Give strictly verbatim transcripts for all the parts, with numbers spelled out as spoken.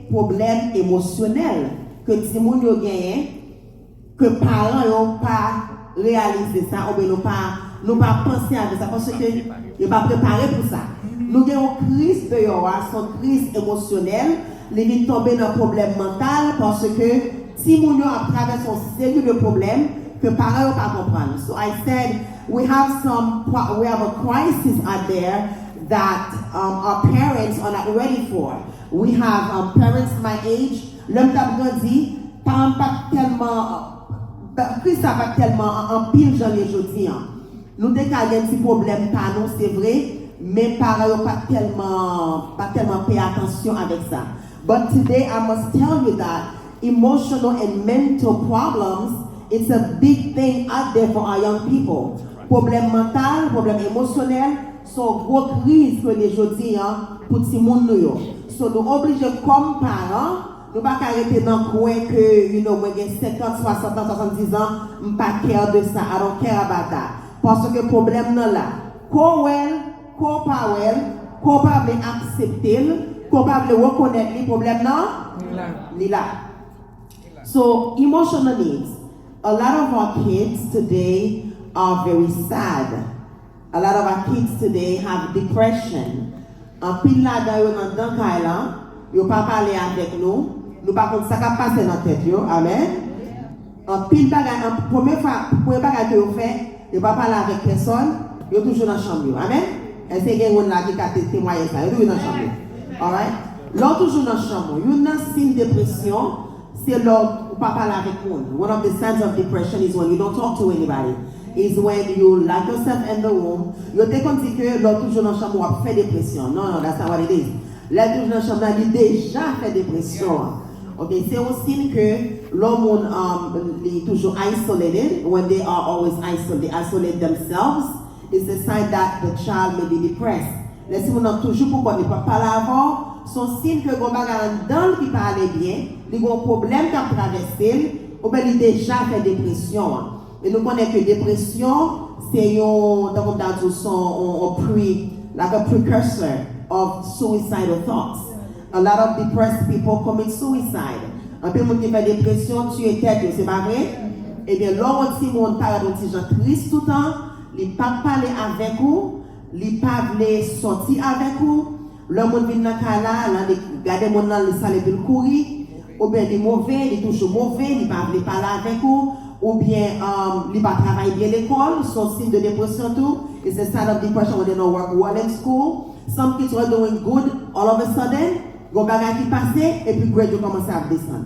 pwoblèm emosyonèl ke timoun yo genyen, ke paran yo pa reyalize sa, oubyen nou pa, nou pa panse avè sa, paske yo pa prepare pou sa. Nou gen yon kriz deyò a, se yon kriz emosyonèl, li vin tonbe nan pwoblèm mantal, paske timoun yo ap travèse yon seri de pwoblèm ke paran yo pa konprann. So I said, we have some, pro- we have a crisis out there that um, our parents are not ready for. We have um, parents my age, lè m t ap grandi, paran m pa t tèlman, uh, kriz sa pa t tèlman an- anpil jan l ye jodi an. Nou te ka gen ti pwoblèm pa nou, se vre, men paran yo pa t tèlman, pa t tèlman peye atansyon avèk sa. But today I must tell you that emotional and mental problems, it's a big thing out there for our young people. Pwoblèm mantal, pwoblèm emosyonèl, se yon gwo kriz ke nou jodi an pou timoun nou yo. So nou oblije kòm paran, nou pa ka rete nan kwen ke, you know, mwen gen senkant, swasant an, swasanndiz an, m pa care de sa, I don't care about that. Paske pwoblèm nan la. Ke w wè l, ke w pa wè l, ke w pa vle aksepte l, ke w pa vle rekonèt li, pwoblèm nan, li la. So, emotional needs. A lot of our kids today are very sad. A lot of our kids today have depression. Anpil ladan yo nan dan kay la, yo pa pale avèk nou, nou pa konn sa k ap pase nan tèt yo. Amen. Anpil bagay, an, premye fwa, premye bagay ke yo fè, yo pa pale avèk pèsòn, yo toujou nan chanm yo. Amen. Èske gen moun la ki ka te- temwaye sa? Yo toujou nan chanm yo. Alright? Lè w toujou nan chanm ou, youn nan siy depresyon, se lè w pa pale avèk moun. One of the signs of depression is when you don't talk to anybody. Is when you lock yourself in the room. Yo te konn di ke lè w toujou nan chanm ou, w ap fè depresyon. Non, non, that's not what it is. Lè l toujou nan chanm nan, li deja fè depresyon an. Ok, se yon siy ke lè yon moun um, li toujou isolated, when they are always isolated, they isolate themselves, it's a sign that the child may be depressed. Lè timoun nan toujou pou kò l, li p ap pale avè w, se yon siy ke gen yon bagay anndan l ki pa ale byen, li gen yon pwoblèm k ap travèse l, oubyen li deja fè depresyon an. E nou konnen ke depresyon, se yon, tankou m ta di w, se yon, yon, yon pre, like a precursor of suicidal thoughts. A lot of depressed people commit suicide. Anpil moun ki fè depresyon tiye tèt yo, se pa vre? Ebyen, lè yon timoun parèt yon ti jan tris toutan, li p ap pale avèk ou, li pa vle sòti avèk ou, lè moun vin nan kay la, l annik gade moun nan, li sal epi l kouri, oubyen li move, li toujou move, li pa vle pale avèk ou, oubyen um, li pa travay byen lekòl, se yon siy de depresyon tou. It's a sign of depression when they don't work well in school. Some kids were doing good, all of a sudden, gon bagay ki pase, epi grade yo kòmanse ap desann.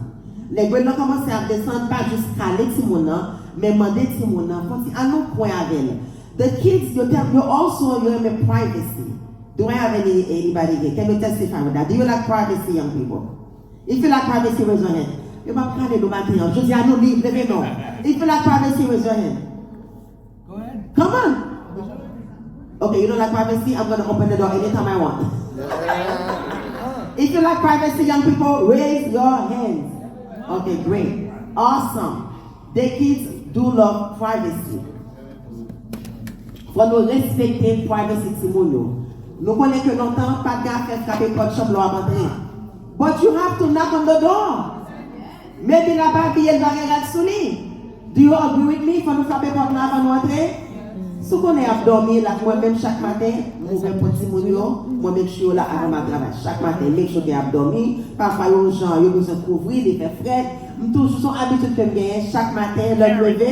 Lè grade lan kòmanse ap desann, pa jis kale timoun nan, men mande timoun nan, fè yon ti al nan kwen avè l. The kids, yo, tèl- yo also, yo renmen privacy. Do I have any, anybody here? Can you testify with that? Do you like privacy, young people? If you like privacy, raise your hand. Yo p ap kale nou maten an. Jodi a nou lib, leve men w. If you like privacy, raise your hand. Come on. Okay, you don't like privacy? I'm gonna open the door anytime I want. If you like privacy, young people, raise your hands. Okay, great. Awesome. The kids do love privacy. Fò nou respekte privacy timoun yo. Nou konnen ke lontan, pa t gen afè frape pòt chanm lè w ap antre. But you have to knock on the door. Maybe l ap abiye, l pa gen rad sou li. Do you agree with me? Fò nou frape pòt la avan nou antre. Si w konnen y ap dòmi, like mwen menm chak maten, m ouvè pòt timoun yo, mwen make sure yo la avan m al travay. Chak maten, make sure ke y ap dòmi. Pafwa, yon jan, yo bezwen kouvri, li fè frèt. M toujou, se yon abitid ke m genyen, chak maten, lè m leve,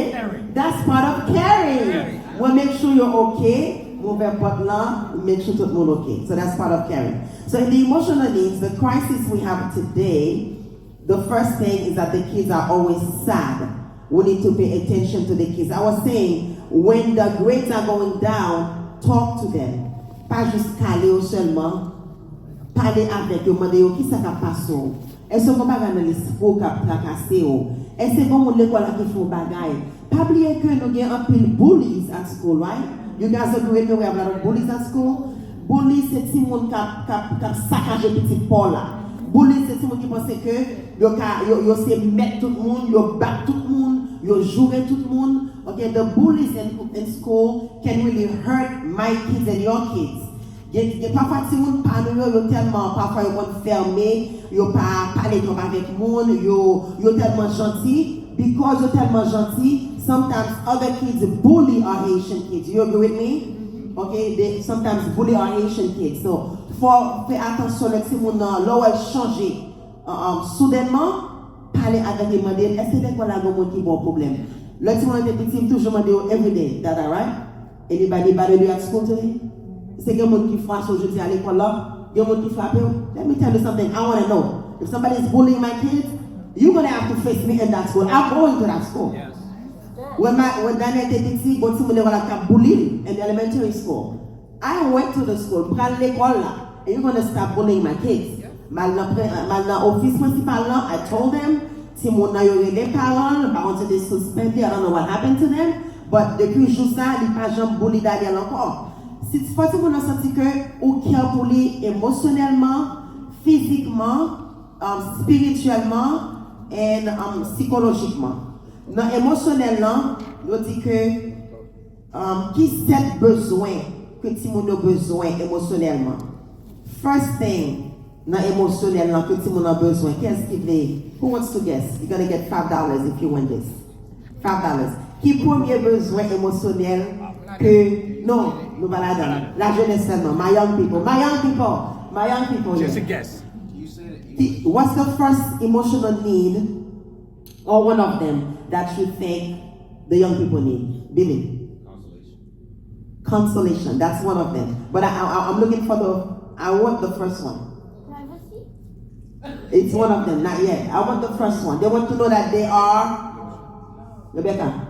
that's part of caring. Mwen make sure yo ok, m ouvè pòt lan, make sure tout moun ok. So that's part of caring. So in the emotional needs, the crisis we have today, the first thing is that the kids are always sad. We need to pay attention to the kids. I was saying, when the grades are going down, talk to them. Pa jis kale yo sèlman. Pale avèk yo, mande yo kisa k ap pase w. Èske gon bagay nan lespri w k ap trakase w? Èske gon moun lekòl la ki fè w bagay? Pa bliye ke nou gen anpil bullies at school, right? You guys agree with me, we have a lot of bullies at school? Bullies se timoun k ap, k ap, k ap sakaje pitit pa w la. Bullies se timoun ki panse ke yo ka, yo, yo se mèt tout moun, yo bat tout moun, yo joure tout moun. Ok, the bullies in, in school can really hurt my kids and your kids. Gen, gen pafwa timoun pa nou yo, yo tèlman, pafwa yo konn fèmen, yo pa pale twòp avèk moun, yo, yo tèlman janti. Because yo tèlman janti, sometimes other kids bully our Haitian kids. You agree with me? Okay, they sometimes bully our Haitian kids. So, fò fè atansyon lè timoun nan, lè w wè l chanje, uh, um, soudènman, pale avèk li, mande l, èske lekòl la gen moun ki ba w pwoblèm? Lè timoun nan te piti, m toujou mande yo every day, Dada, right? Anybody bother you at school today? Se gen moun ki fwache w jodi a lekòl la? Gen moun ki frape w? Let me tell you something, I wanna know. If somebody is bullying my kids, you're gonna have to face me in that school. I'm going to that school. Yes. When my, when Daniel te piti, gon timoun lekòl la t ap bully li in the elementary school. I went to the school, pral lekòl la, and you're gonna stop bullying my kids. M al nan pre- m al nan ofis prensipal lan, I told them, timoun nan yo rele paran l, m pa konn si yo te suspended, I don't know what happened to them, but depi jou sa, li pa janm bully Daniel ankò. Si fò timoun nan santi ke ou care pou li emosyonèlman, fizikman, um, spirityèlman, and um, sikolojikman. Nan emosyonèl lan, yo di ke um, ki sèt bezwen ke timoun yo bezwen emosyonèlman? First thing nan emosyonèl lan ke timoun nan bezwen, kiyès ki vle? Who wants to guess? You're gonna get five dollars if you win this. Five dollars. Ki premye bezwen emosyonèl ke, non, nou pa ladan. Lajenès sèlman. My young people. My young people. My young people. Just a Yeah. Guess. Ki, what's the first emotional need or one of them that you think the young people need? Billy. Consolation. That's one of them. But I, I, I'm looking for the, I want the first one. Privacy? It's one of them, not yet. I want the first one. They want to know that they are, Rebecca,